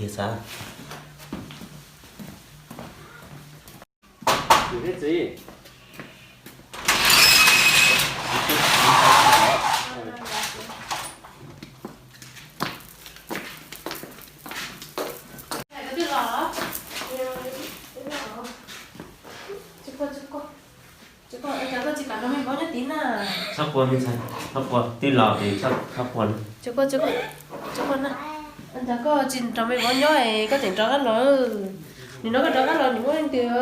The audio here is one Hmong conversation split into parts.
Xav. Txiv, tsis koj tsis koj tsis koj tsis kam rau me vauv nyob tid na. Txhob quaj me ntxhais, txhob quaj, twb los ces txhob quaj na. Tsis koj tsis koj tsis koj na. Ntawd koj tsis rau me vauv nyob es koj tseem rov qab los. Nim no koj rov qab los nws muaj leej twg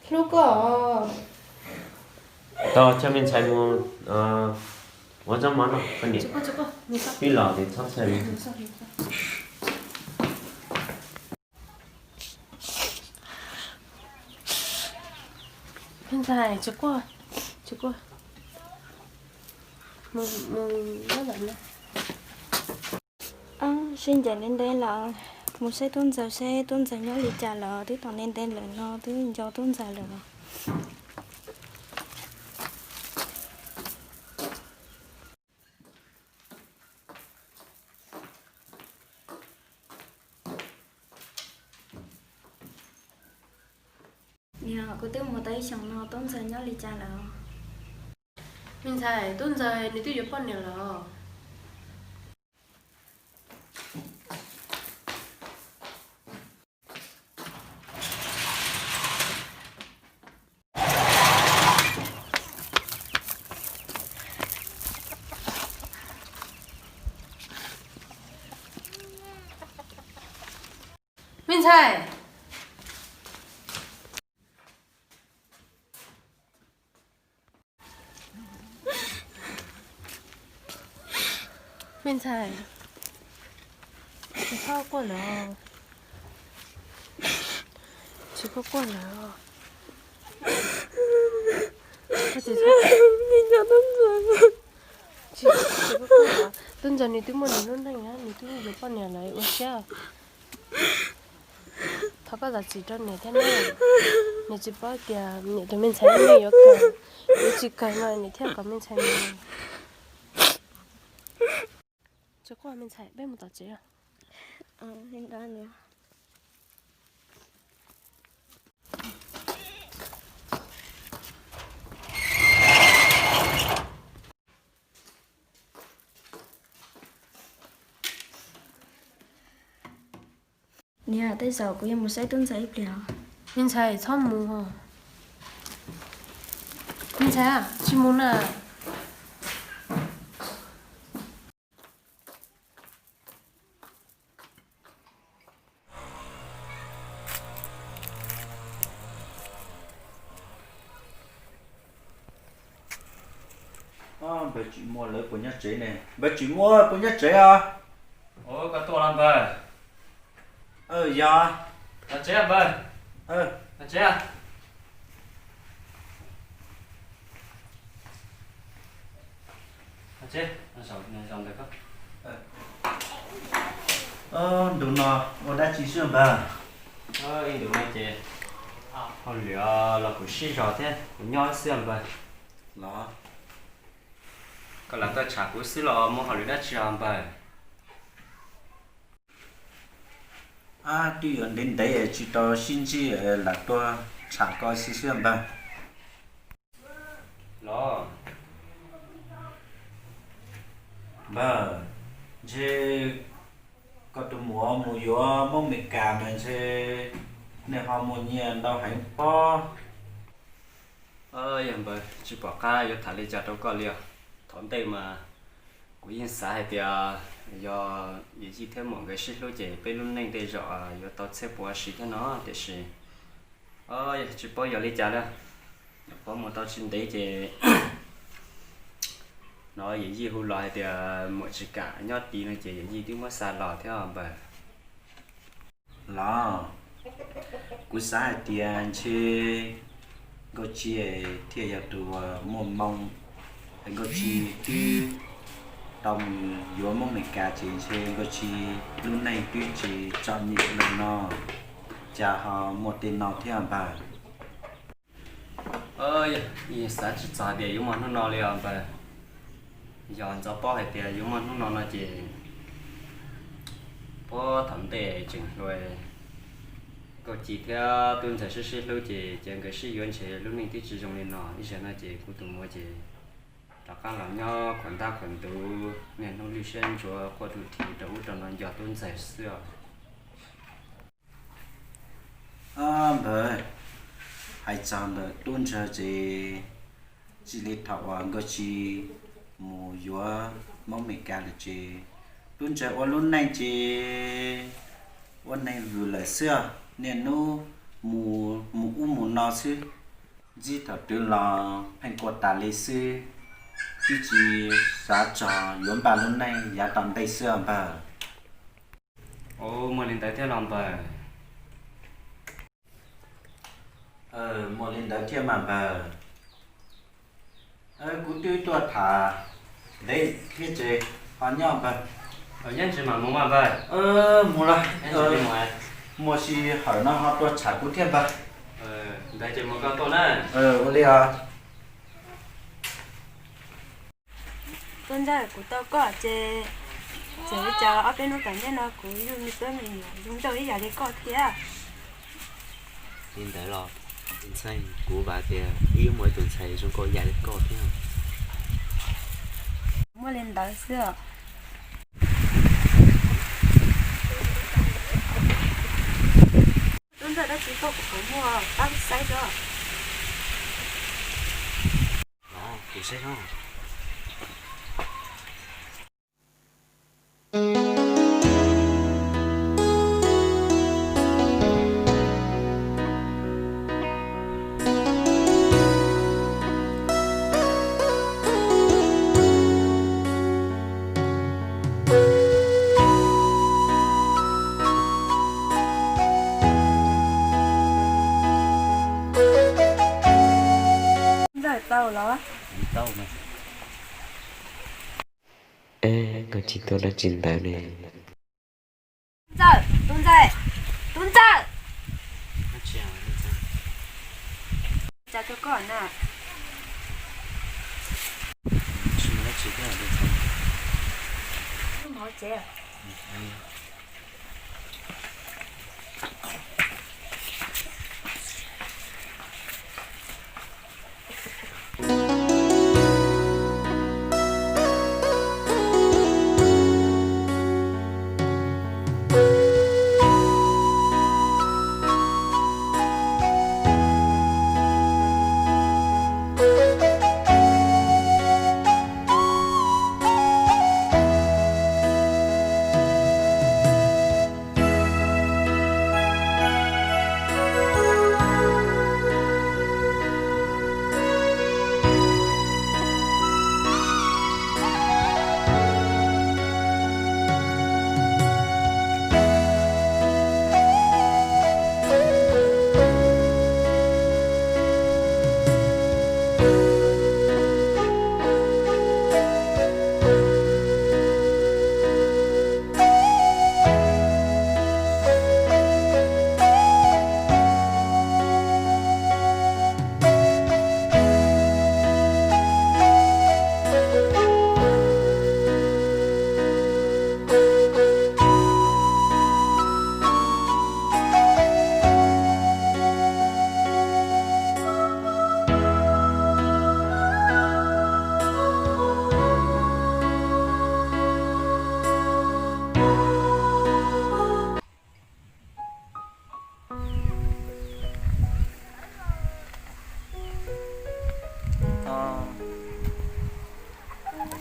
hlub koj? Tos coj me ntxhais mus ua zaub mov noj koj niam. Twb los ces txhob xav li. Me ntxhais, tsis quaj, tsis quaj. Mus, mus nyob ntawm no. Sib ncaim ntev ntev lawm, mus saib tub ntxawg seb tub ntxawg nyob li cas lawm, twb tau ntev ntev lawm no twb nco tub ntxawg lawm. Niam, kuv twb mus tau ib xyoos no, tub ntxawg nyob li cas lawm? Me ntxhais, tub ntxawg nws twb yuav poj niam lawm. Me ntxhais. Me ntxhais, tsis txhob quaj lawm. Tsis txhob quaj lawm. Tsis txhob, tsis txhob quaj lawm. Tub ntxawg nws twb muaj nws lub neej na, nws twb yuav poj niam lawm, ua siab. Thov koj zam txim rau niam thiab na. Niam tsis paub tias niam tus me ntxhais lub neej yuav kawg, yuav tsis kawg no niam thiaj kom me ntxhais mus. Tsis quaj me ntxhais, peb mus tom tsev. Niam, tej zaum kuv yuav mus saib tub ntxawg ib pliag. Me ntxhais, txhob mus. Me ntxhais, tsis mus na. Npawg Tsim Muas lawv puas nyob tsev ne? Npawg Tsim Muas puas nyob tsev os? Koj tuaj los npawg? Yog. Los tsev npawg. Los tsev. Ntu no ua dab tsi xwb npawg? Ib ntus no ces hauj lwm los kuv sib zog thiab kuv nyob xwb npawg. Los koj lam tuaj tsham kuv xwb los muaj hauj lwm dab tsi os npawg? Twb yuav ntev ntev tsis tau sib ntsib, lam tuaj tsham koj xwb xwb npawg. Los npawg, ntshe koj tus muam mus yuav Hmoob Mes Kas mas ntshe nws ho muaj nyiaj ntau heev pob. Yog npawg, tsis pom qab yuav tham li cas rau koj li os. Thaum ntej mas kuv yeej xav hais tias yog yawm yij thiab muam nkawd sib hlub ces peb lub neej tej zaum yuav tau txhiaj puav siv thiab no, tiam sis yog tsis paub yog li cas li. Nyuam qhuav mus tau tsis ntev ces no yawm yij hu los hais tias muam tsis kam nyob tid no ces yawm yij twb muab xa los thiab npawg. Los kuv xav hais tias ntshe Nkauj Tsi thiaj yog tus muaj moo, Nkauj Tsi twb tau mus yuav Hmoob Mes Kas ces ntshe Nkauj Tsi lub neej twb tsis txom nyem lawm no, cas ho muaj tej no thiab npawg. Xav tsis txog tias yuav muaj hnub no li os npawg. Yog ntxov paub hais tias yuav muaj hnub no no ces Ua thaum ntej tseem hluas, Nkauj Ci thiab Tub Ntxawg sib sib hlub ces, ces nkawd sib yuav ntshe lub neej twb tsis zoo li no. Ib zaug no ces kuv tus muam ces rov qab los nyob khuam ntab khuam ntuv, niaj hnub lwj siab ntsuav quaj tu thi rau ub rau no nco Tub Ntxawg xwb os. Npawg, hais txog ntawm Tub Ntxawg ces tsis li thaum uas Nkauj Ci mus yuav Hmoob Mes Kas lawm ces, Tub Ntxawg ua lub neej ces ua neeg vwm lawm xwb os, niaj hnub mus ub mus no xwb. Ntsib thaum twg los pheej quaj tas li xwb, twb tsis xav txog yuav npaj lub neej yav tom ntej xwb os npawg. Ua, muaj li ntawd thiab los npawg? Muaj li ntawd thiab mas npawg. Kuv twb tuaj tham ntev thiab ces ho nyob npawg. Yeej tsis mam mus mas npawg. Mus los, muaj sij hawm no ho tuaj tsham kuv thiab npawg. Ntawd ces mus koj tuaj na. Ua li os. Tub Ntxawg, kuv tau koj ces txawm li cas ob peb hnub tom ntej no kuv yug me tub me nyuam zoo nkauj ib yam li koj thiab. Li ntawd los ntxhais, kuv vam tias wb yuav muaj ib tus ntxhais zoo nkauj ib yam li koj thiab. Muaj li ntawd xwb os. Tub Ntxawg, dab tsi koj kuv puas muaj pab saib os. Los kuv saib os. Ntxawg tau los? Tau mas. Eb, koj tsis tuaj dab tsi ntawd ne? Ntxawg, Tub Ntxawg, Tub Ntxawg. Cas rau koj na. Tsis muaj dab tsi thiab. Lub mov tsev.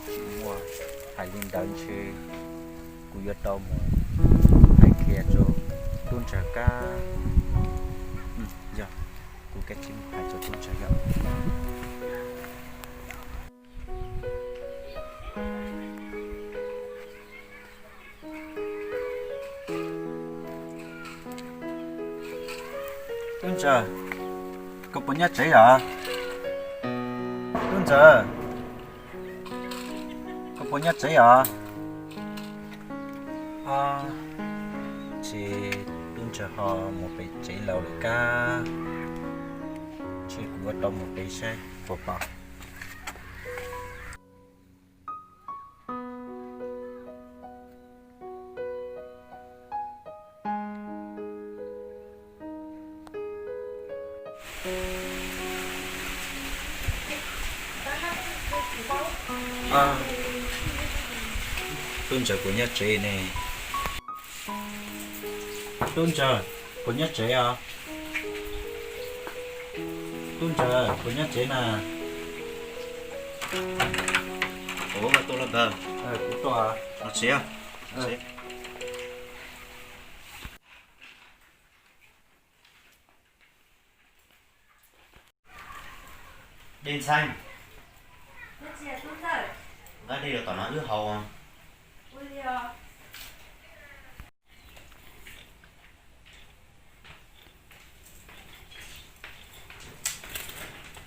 Tsis muaj, hais li ntawd ntshe kuv yuav tau mus hais qhia rau tub ntxawg kab. Yog, kuv kav tsij mus hais rau tub ntxawg yom. Tub ntxawg, koj puas nyob tsev os? Tub ntxawg, koj puas nyob tsev os? Ces tub ntxawg ho mus pem tsev laus lawm kab. Ntshe kuv yuav tau mus pem saib puas pom. Tub Ntsawg puas nyob tsev ne? Tub Ntsawg puas nyob tsev os? Tub Ntsawg puas nyob tsev na? Ua, tuaj los ntag. Kuv tuaj. Los tsev. Dej Ntxhais, nqa dej los tom no wb haus.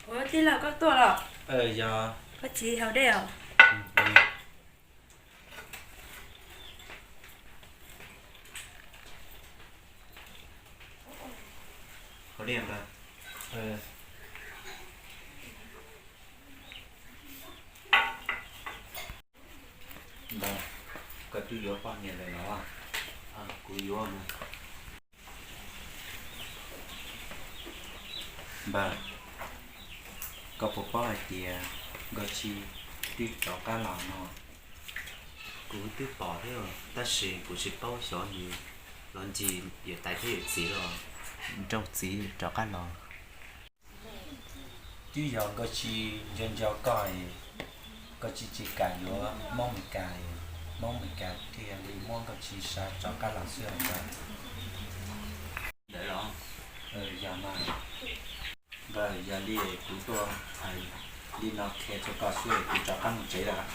Ua, tij laug koj tuaj los? Yog. Koj txiv haus dej os? Haus dej ntag. Ntawd, koj twb yuav poj niam lawm los? Kuv yuav mas. Npawg, koj puas paub hais tias Nkauj Tsis twb rov qab los no? Kuv twb pom thiab, tab sis kuv tsis paub xyov nws los ncig yawm tais thiab yawm txiv los. Nrauj txiv rov qab los. Twb yog Nkauj Tsis nco nco koj, Nkauj Tsis tsis kam yuav Hmoob Mes Kas, Hmoob Mes Kas thiaj li muab Nkauj Tsis xa rov qab los xwb os npawg. Ntawd los? Yog mas. Npawg, yog li kuv tuaj hais li no qhia rau koj xwb, kuv rov qab mus tsev lawm.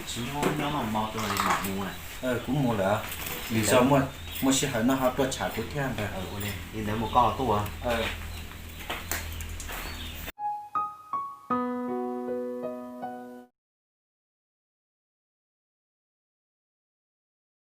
Tsis nyob, nyob no mo tuaj mam mus. Kuv mus lawm, lwm zaus muaj sij hawm no ho tuaj tsham kuv thiab npawg. Li ntawd mus koj tuaj.